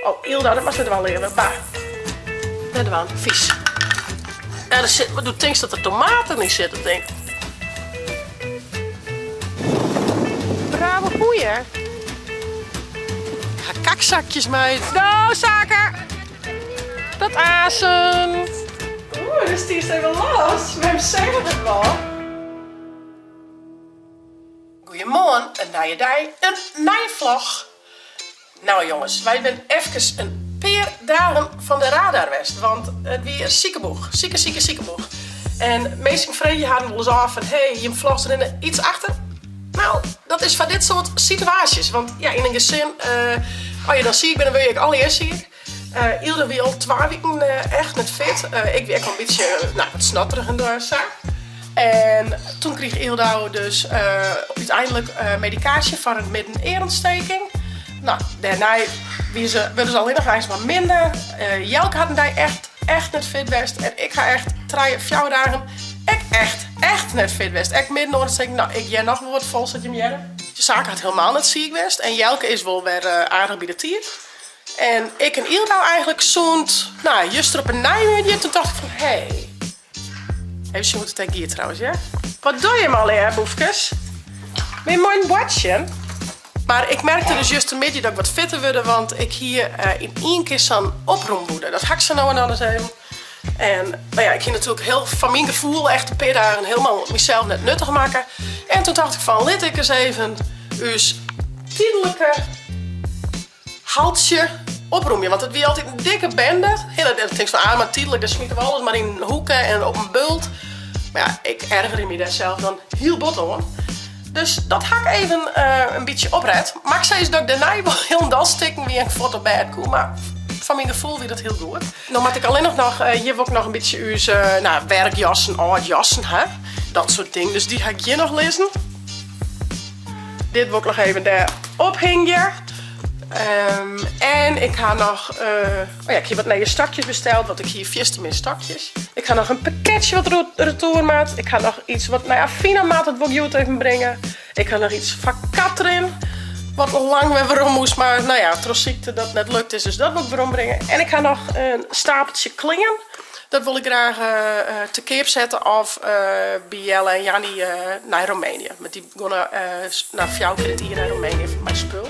Oh, Ylda, dat moatst net dwaan, leave. Bah. Net dwaan, fys. En der sit, do tinkst dat der tomaten yn sitte, tink. Bravo goeie. Ik ha kakzakjes mei. Do, Sake! Dat azen. Oeh, dêr stiest even los. Mem seach it wol. Goeiemoarn, in nije dei, in nije vlog. Nou jonges, wy binne efkes in pear dagen fan de radar west, want it wie in sikeboech. Sike, sike, sikeboech. En minsken freegje harren wolris ôf fan, hey, jim vlogs rinne iets achter. Nou, dat is foar dit soart situaasjes, want ja, yn in gesin, as je dan siik binne, dan wurde je ek allegear siik. Ylda wie al twa wiken echt net fit. Ik wie ek al in bytsje, nou, wat snotterich en sa. En toen krige Ylda dus úteinlik medikaasje foar in middenearontsteking. Nou, dêrnei wie se, wurde se allinnich eins mar minder. Jelke hat in dei echt, echt net fit west. En ik ha echt trije, fjouwer dagen ek echt, echt net fit west. Ek middenoorontsteking. Nou, ik hear noch wol wat fols dat jim hearre. Sake hat helemaal net siik west. En Jelke is wol wer aardich by de tiid. En ik en Ylda eigenlik sûnt, nou, juster op 'e neimiddei, toen tocht ik fan, hey. Even sjen hoe't it dêr giet trouwens, ja. Wat dogge jim allegear, boefkes? Bin je moai oan it boartsjen? Mar ik merkte dus justermiddei dat ik wat fitter wurde, want ik hie yn ien kear sa'n opromwoede. Dat ha ik sa no en dan ris even. En nou ja, ik hie natuerlik heel, fan myn gefoel echt in pear dagen helemaal mysels net nuttich makke. En toen tocht ik fan, lit ik ris even ús tydlike Haltsje opromje, want it wie altyd in dikke bende. En dan tinkst fan, ah, mar tydlik, dan smite we alles mar yn in hoeke en op in bult. Mar ja, ik ergerje my dêr sels dan hiel bot oan. Dus dat ha ik even in bytsje opret. Mar ik sis dat ik dêrnei wol hielendal stikken wie en fuort op bêd koe, mar foar myn gefoel wie dat hiel goed. No moat ik allinnich noch, hjir wol ik noch in bytsje ús, no, werkjassen, âld jassen ha. Dat soart dingen. Dus dy ha ik hjir noch lizzen. Dit wol ik noch even dêr ophingje. En ik ha noch, oh ja, ik hie wat nije stokjes besteld, want ik hie fierste min stokjes. Ik ha noch in pakketsje wat retour moat. Ik ha noch iets wat nei Afina moat, dat wol ik hjoed even bringe. Ik ha noch iets foar Katrin, wat al lang wer werom moast, mar no ja, troch sykte dat net lukt is, dus dat wol ik werombringe. En ik ha noch in stapeltsje klean. Dat wol ik graach te keap sette of by Jelle en Jannie nei Roemenië. Want dy geane no fjouwer kear yn it jier nei Roemenië foar my spul.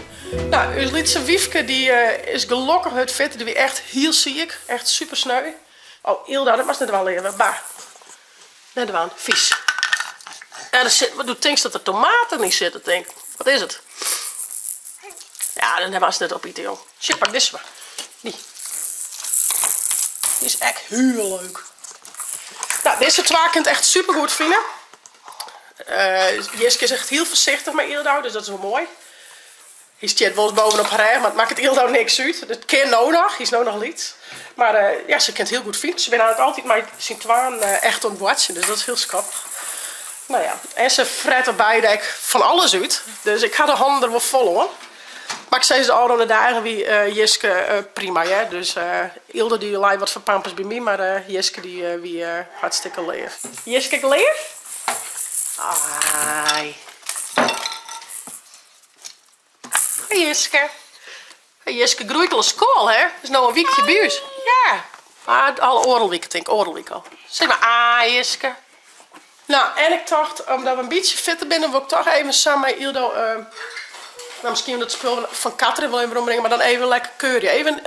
No, ús lytse wyfke dy is gelokkich hurd fit. Dy wie echt hiel siik. Echt super sneu. Oh, Ylda, dat moatst net dwaan, leave. Bah. Net dwaan. Fys. En der sit, do tinkst dat der tomaten yn sitte, tink. Wat is it? Ja, dan moatst net opite, jong. Sjoch, pak dizze mar. Dy. Dy is ek hiel leuk. No, dizze twa kin it echt supergoed fine. Jiske is echt hiel foarsichtich mei Ylda, dus dat is wol moai. Hy stiet wolris bovenop har rêch, mar it makket Ylda niks út. Dat kin no noch, hy is no noch lyts. Mar ja, se kin it hiel goed fine. Se binne eigentlik altyd mei syn twaen echt oan it boartsjen, dus dat is hiel skattich. No ja, en se frette beide ek fan alles út, dus ik ha de hannen der wol fol oan. Mar ik sis, de ôfrûne dagen wie Jiske prima hear. Dus Ylda dy lei wat foar pampers by my, mar Jiske dy wie hartstikke leaf. Jiske ek leaf? Ai. Hoi Jiske. Hoi Jiske groeit al in skoal hè? Is no in wykje by ús. Ja. Ah, al oardel wike tink, oardel wike al. Sis mar ai Jiske. No, en ik tocht, omdat we in bytsje fitter binne, wol ik toch even sa mei Yldo, no miskien dat spul fan Katrin wol even werombringe, mar dan even lekker keurje. Even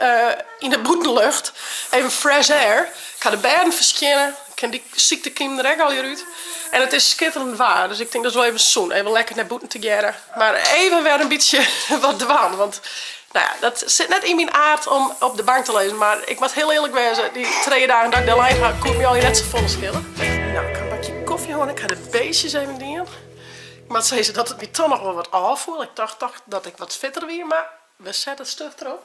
yn de bûtenlucht, even fresh air. Ik ha de bêden ferskjinne, kin dy syktekiemen der ek allegear út. En it is skitterend waar, dus ik tink dat is wol even sûn, even lekker nei bûten tegearre. Mar even wer in bytsje wat dwaan, want no ja, dat sit net yn myn aard om op de bank te lizzen. Mar ik moat hiel earlik wêze, dy trije dagen dat ik dêr lein ha, koe it my allegear net safolle skille. No, ik ha in bakje kofje hân, ik ha de beestjes even dien. Ik moat sizze dat it my toch noch wol wat ôffoel. Ik tocht toch dat ik wat fitter wie, mar we sette it stug troch.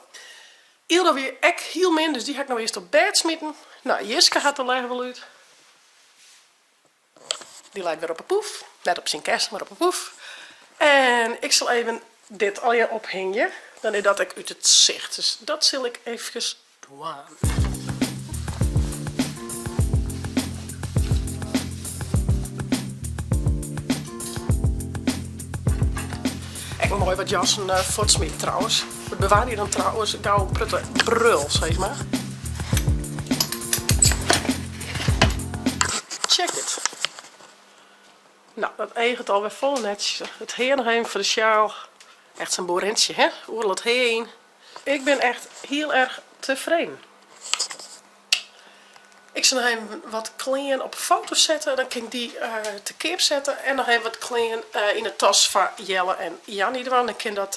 Ylda wie ek hiel min, dus dy ha ik no earst op bêd smiten. No, Jiske hat de lech wol út. Dy leit wer op 'e poef. Net op syn kêst, mar op 'e poef. En ik sil even dit allegear ophingje. Dan is dat ek út it sicht. Dus dat sil ik eefkes dwaan. Ek moai wat jassen fuortsmiten trouwens. We bewarje dan trouwens gau in protte brul, sis mar. Check it. No, dat eaget alwer folle netsjes. It hea noch even foar de sjaal. Echt sa'n boerintsje, hè? Oeral it hea yn. Ik bin echt hiel erch tefreden. Ik sil noch even wat klean op 'e foto sette, dan kin ik dy te keap sette en noch even wat klean yn 'e tas foar Jelle en Jannie dwaan. Dan kin dat,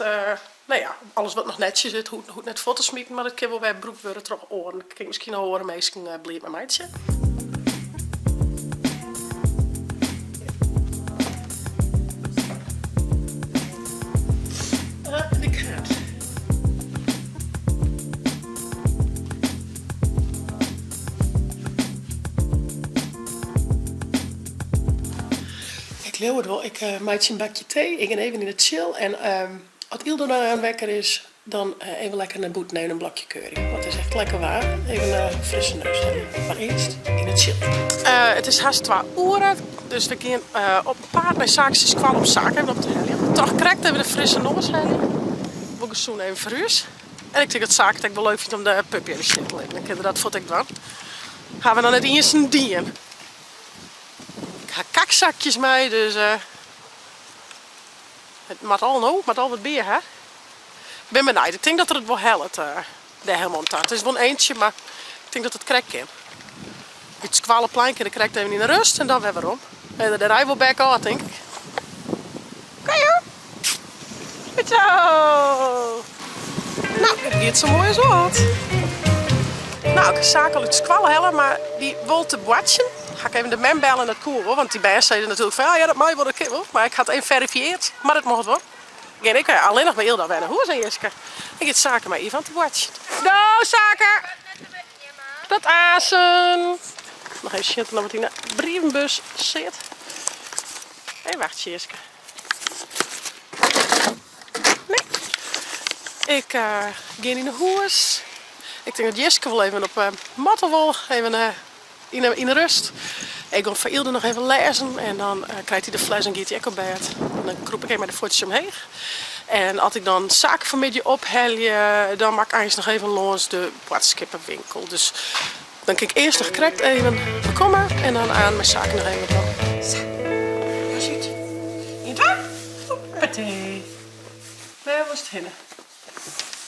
no ja, alles wat noch netsjes is, hoecht net fuort te smiten, mar dat kin wol wer brûkt wurde troch oaren. Kin ik miskien noch oare minsken bliid mei meitsje. De kaart. Ik leau it wol, ik meitsje in bakje tee, ik gean even yn de tsjil en as Yldo dan oan wekker is, dan even lekker nei bûten even in blokje keurje, want it is echt lekker waar. Even in frisse neus helje. Mar earst yn de tsjil. It is hast twa oere, dus we gean op 'en paad nei Sake syn skoalle om Sake even op te heljen. Toch krekt even de frisse noas helje. Wol gesûn even foar ús. En ik tink dat Sake it ek wol leuk fynt om de puppy even sjen te litten. Dan kin er dat fuort ek dwaan. Ha we noch net iens dien. Ik ha kaksakjes mei, dus it moat al no, moat al wat by ha. Ik bin benijd. Ik tink dat er it wol hellet dêr helemaal oan ta. It is wol in eintsje, mar ik tink dat it krekt kin. By it skoalleplein kin er krekt even yn 'e rust en dan wer werom. En de rij wol back ôf, tink ik. Kom joh. Goed zo. Nou, it giet sa moai as wat. Nou, ik ha Sake al út skoalle helle, mar dy wol te boartsjen. Ha ik even de mem belle en dat koe wol, want dy bern sizze natuerlik fan ja, dat mei wol, dat kin wol. Mar ik ha it even ferifieard, mar it mocht wol. Gean ik allinnich mei Yldo wer nei hûs en Jiske. Dan giet Sake mei Ivan te boartsjen. Do Sake! Tot aansen! Noch even sjen oft der noch wat yn de brievenbus sit. Even wachtsje Jiske. Nee. Ik gean yn 'e hûs. Ik tink dat Jiske wol even op 'e matte wol. Even yn 'e rust. Ik gean foar Yldo noch even lêzen en dan krijt hy de fles en giet hy ek op bêd. En dan krûp ik even mei de fuotsjes omheech. En as ik dan Sake fanmiddei ophelje, dan moat ik eins noch even lâns de boadskippewinkel. Dus dan kin ik earst noch krekt even bekomme en dan aan mei Sake noch even wat. Sa, jas út. Ien, twa, hoppatee. Wêr wolst hinne?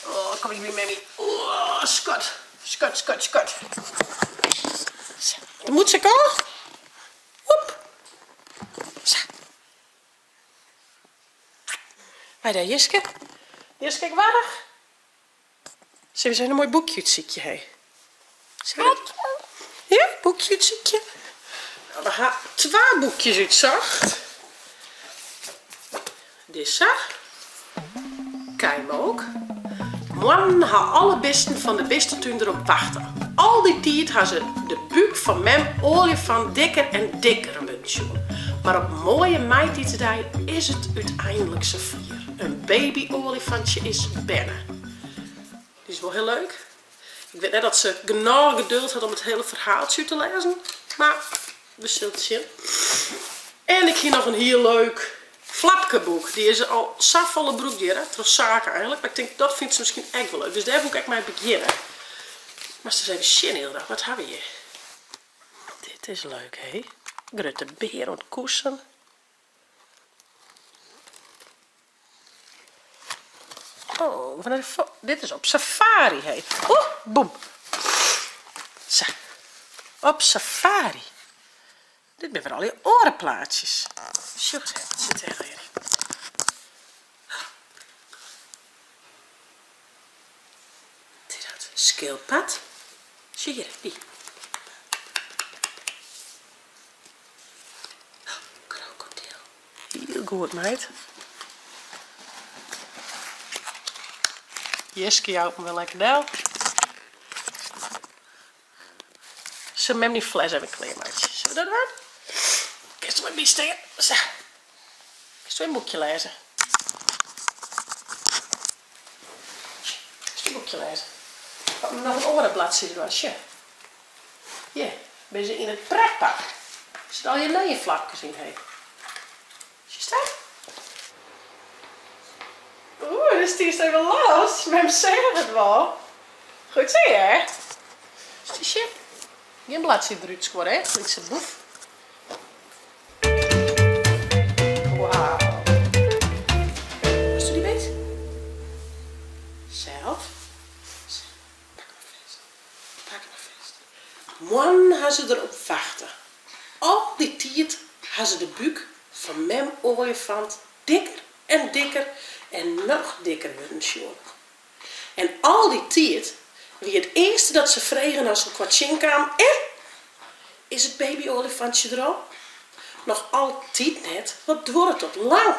Oh, kom eens by memmy. Oh, skat. Skat, skat, skat. Sa, de mûtse ek ôf. Oep. Sa. Mei dêr Jiske. Jiske ek warch? Sille we ris even in moai boekje útsykje, hé? Ja, boekje útsykje. Nou, we ha twa boekjes útsocht. Dizze. Keimook. Moannen ha alle bisten fan de bistetún derop wachte. Al dy tiid ha se de búk fan mem oaljefant dikker en dikker wurden sjoen. Mar op moaie maitiidsdei is it úteinlik safier, in baby-oaljefantsje is berne. Dy is wol hiel leuk. Ik wit net oft se genôch geduld hat om it hiele ferhaaltsje út te lêzen, mar we sille it sjen. En ik hie noch in hiel leuk flapkeboek. Dy is al safolle brûkt hjir, troch Sake eigenlik, mar ik tink dat fynt se miskien ek wol leuk. Dus dêr woe ik ek mei begjinne. Moatst ris even sjen, Ylda, wat ha we hjir? Dit is leuk, hé. Grutte bear oan it koesen. Oh, dit is op safari, hé. Oeh, boem. Sa. Op safari. Dit binne wer allegear oare plaatsjes. Sjoch ris even, wat sit dêr allegear yn. Wat is dat? Skilpad. Sjoch hjir, dy. Krokodil. Hiel goed, meid. Jiske jout him wer lekker del. Sil mem dyn fles even klearmeitsje. Sille we dat dwaan? Kinst der mar by stean. Sa. Kinst in boekje lêze? Kinst in boekje lêze? Noch in oare bladside dwaan. Sjoch. Hjir binne se yn it pretpark. Der sitte allegear nije flapkes yn. Hé. Sjochst dat? Oeh, dêr stiest even los. Mem seach it wol. Goed sa, hear. Stiesje. Gjin bladsje derút skuorre, hè, lytse boef. Wauw. Hasto dy beet? Sels. Pak him mar fêst. Pak him mar fêst. Moannen ha se der op wachte. Al dy tiid ha se de búk fan mem oaljefant dikker en dikker en noch dikker wurden sjoen. En al dy tiid wie it earste dat se fregen as se elkoar tsjinkamen, En, is it babyoaljefantsje der al? Noch altyd net, wat duorret dat lang?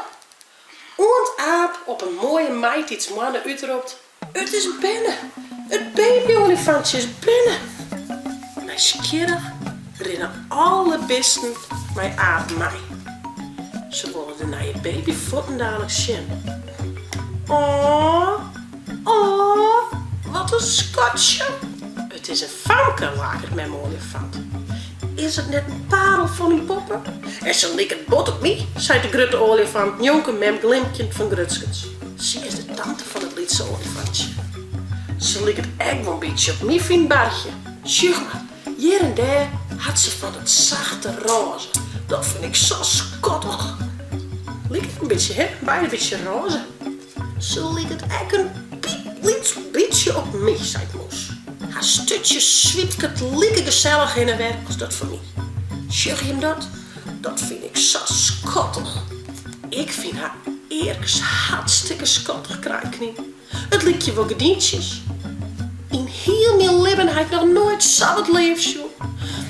Oant Aap op in moaie maitiidsmoarne útropt, It is berne! It babyoaljefantsje is berne! Nijsgjirrich rinne alle bisten mei Aap mei. Se wolle de nije baby fuortendaliks sjen. Aww, aww, wat in skatsje! It is in famke, laket mem oaljefant. Is it net in parel fan in poppe? En se liket bot op my, seit de grutte oaljefant njonken mem glimkjend fan grutskens. Sy is de tante fan it lytse oaljefantsje. Se liket ek wol in bytsje op my, fynt Barchje. Sjoch mar, hjir en dêr hat se fan dat sachte rôze. Dat fyn ik sa skattich. Liket in bytsje, hè? Beide bytsje rôze. Se liket ek in piiplyts bytsje op my, seit Moes. Har sturtsje swypket like gesellich hinne en wer as dat fan my. Sjogge jim dat? Dat fyn ik sa skattich. Ik fyn har earkes hartstikke skattich, kraait Knyn. It lykje wol gerdyntsjes. Yn hiel myn libben ha ik noch noait sa wat leafs sjoen.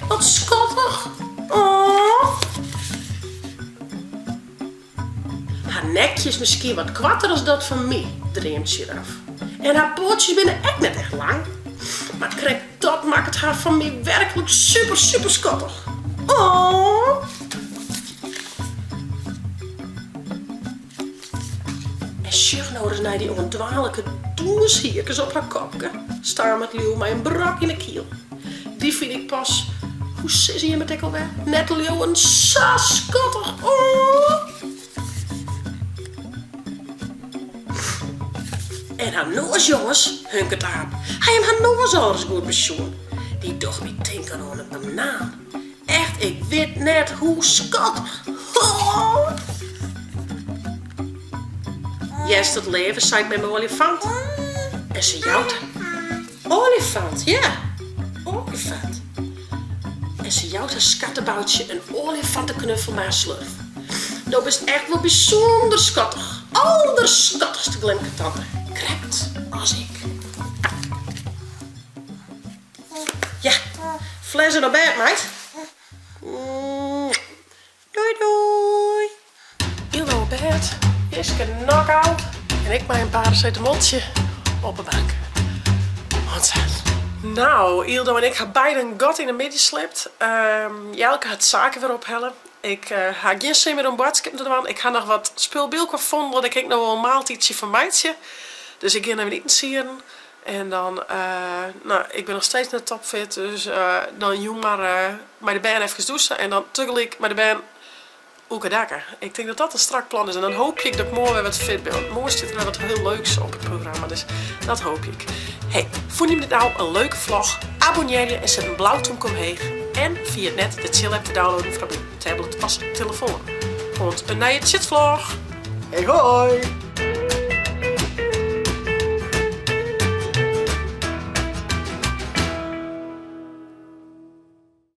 Wat skattich! Aww. Har nekje is miskien wat koarter as dat fan my, dreamt Sjiraf. En har poatsjes binne ek net echt lang. Mar krekt dat makket har foar my werklik super, super skattich. Aww. En sjoch no ris nei dy oandwaanlike dûnshierkes op har kopke, stamelt Liuw mei in brok yn 'e kiel. Dy fyn ik pas, hoe sizze jim it ek alwer, net leauwen, sa skattich! Aww! En har noas, jonges, hunket Aap. Ha jim har noas alris goed besjoen? Dy docht my tinken oan in banaan. Echt, ik wit net hoe skattich. Aww! Hearst it leave, seit mem oaljefant. En se jout Oaljefant, ja, oaljefant. En se jout har skatteboutsje in oaljefanteknuffel mei har slurf. Do bist echt wol bysûnder skattich. Alderskattichste, glimket tante. Krekt as ik. Ja, flesse op bêd, meid. Doei doei! Yldo op bêd, Jiske knock-out en ik mei in paracetamoltsje op 'e bank. Want sa. Nou, Yldo en ik ha beide in gat yn 'e middei slipt. Jelke hat saken wer ophelle. Ik ha gjin sin mear om boadskippen te dwaan. Ik ha noch wat spul by elkoar fûn, dêr kin ik noch wol in maaltiidsje fan meitsje. Dus ik gean even itensieden. En dan, no, ik bin noch steeds net topfit, dus dan jûn mar mei de bern efkes dûse en dan tagelyk mei de bern oekadakke. Ik tink dat dat in strak plan is en dan hoopje ik dat ik moarn wer wat fit bin, want moarn stiet der wer wat hiel leuks op it programma, dus dat hoopje ik. Hey, fûn jim dit nou in leuke vlog? Abonnearje en set in blau tûmke omheech en ferjit net de Tsjil-app te downloaden foar op je tablet as telefoan. Oant in nije Tsjitvlog! Hey hoi!